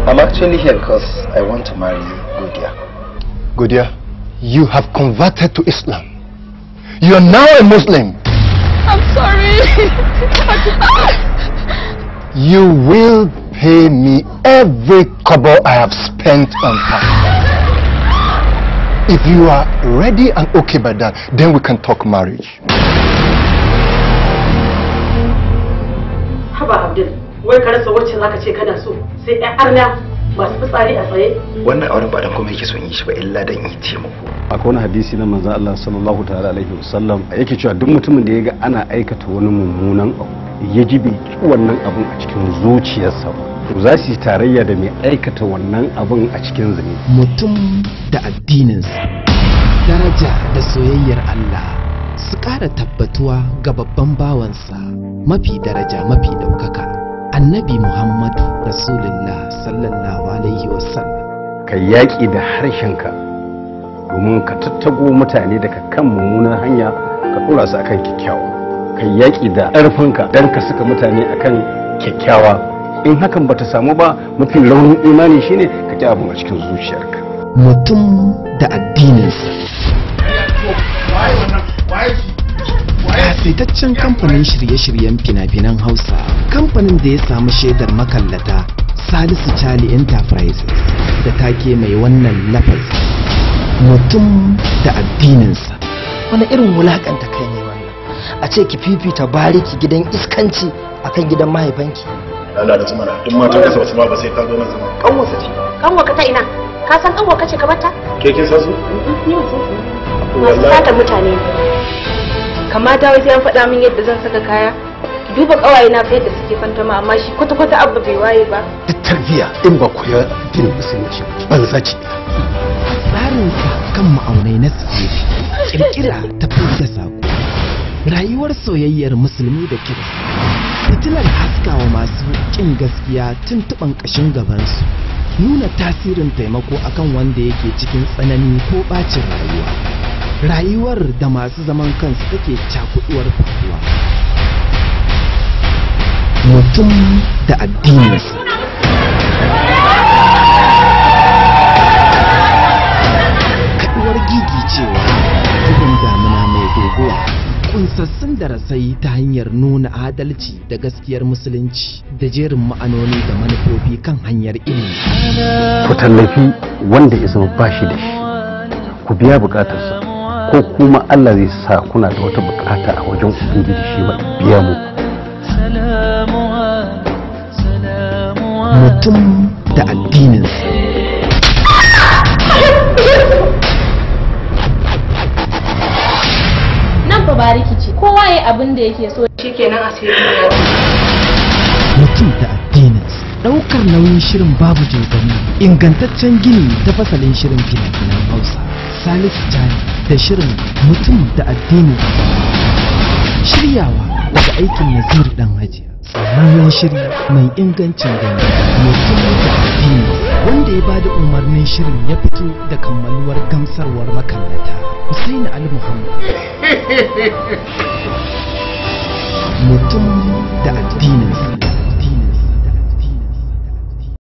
I'm actually here because I want to marry Godiya. Godiya, you have converted to Islam. You are now a Muslim. I'm sorry. You will pay me every kobo I have spent on her. If you are ready and okay by that, then we can talk marriage. Haba Abdul, wai ka rasa wacce zaka ce kana so sai ƴan arna masu fitsari a tsaye. Wannan auren ba dan komai yake son yi shi ba illa dan yi taimako. Akwai wani hadisi na manzon Allah sallallahu ta'ala alaihi wasallam yake cewa duk mutumin da ya ga ana aikata wani mummunan abu ya ji bai ki wannan abun a cikin zuciyarsa ba, to za su yi tarayya da mai aikata wannan abun a cikin zunubi. Mutum da addininsa, daraja da soyayyar Allah su ƙara tabbatuwa ga babban bawansa mafi daraja mafi ɗaukaka, Annabi Muhammadu Rasulullah sallallahu alaihi wasallam. Ka yaƙi da harshenka domin ka tattago mutane daga kan mummunan hanya ka ɗora su akan kyakkyawa. Ka yaƙi da ƙarfinka don ka saka mutane akan kyakkyawa. In hakan bata samu ba, mafi raunin imani shine ka ƙi abin a cikin zuciyarka. Mutum da addininsa. Kasaitaccen kamfanin shirye-shiryen fina-finan Hausa, kamfanin da ya samu shaidar makallata Salisu Charlie Enterprises da take mai wannan lafazi, mutum da addininsa. Wani irin wulakanta kai ne wannan? A ce ki fifita bariki gidan iskanci akan gidan mahaifanki. Allah da tsumana, duk matan kasa wasu ma ba sai ka zo nan sama. Kanwarsa ce. Kanwarka ta ina? Ka san kanwarka ce kamar ta? Ke kin san su? Ni ba san su. Masu sata mutane ne. Kamata wai sai an faɗa min yadda zan saka kaya. Ki duba ƙawaye na fa yadda suke fantama, amma shi kwata-kwata Abba bai waye ba. Duk tarbiyya in ba koyar addinin musulunci banza ce. Tsarinsa kan ma'aunai na sikeli, kirkira ta fidda sako. Rayuwar soyayyar musulmi da kirista, fitilar haskawa masu ƙin gaskiya tuntuɓan ƙashin gabansu, nuna tasirin taimako akan wanda yake cikin tsanani ko ɓacin rayuwa. Rayuwar da masu zaman kansu take cakuduwar faruwa. Mutum da addininsa. Kaduwar gigicewa, bugun damina mai guguwa, kunsassun darasai ta hanyar nuna adalci da gaskiyar musulunci da jerin ma'anoni da manufofi kan hanyar ilimi. Ku tallafi wanda ya zama bashi da shi, ku biya bukatarsa, ko kuma Allah zai sa kuna da wata bukata a wajen Ubangiji shi ma biya mu. Mutum da addininsa. Nan fa bariki ce, kowa yayi abin da yake so. Shikenan asiri ya. Mutum da addininsa. Ɗaukar nauyin shirin babu jozani, ingantaccen gini ta fasalin shirin fina-finan Hausa, Salisu Charlie da shirin Mutum da Addininsa. Shiryawa daga aikin Naziru Dan Hajiya. Tsararren shiri mai ingancin gani, Mutum da Addininsa, wanda ya bada umarnin shirin ya fito da kammaluwar gamsarwar makallata, Hussaini Ali Muhammad. Mutum da Addininsa.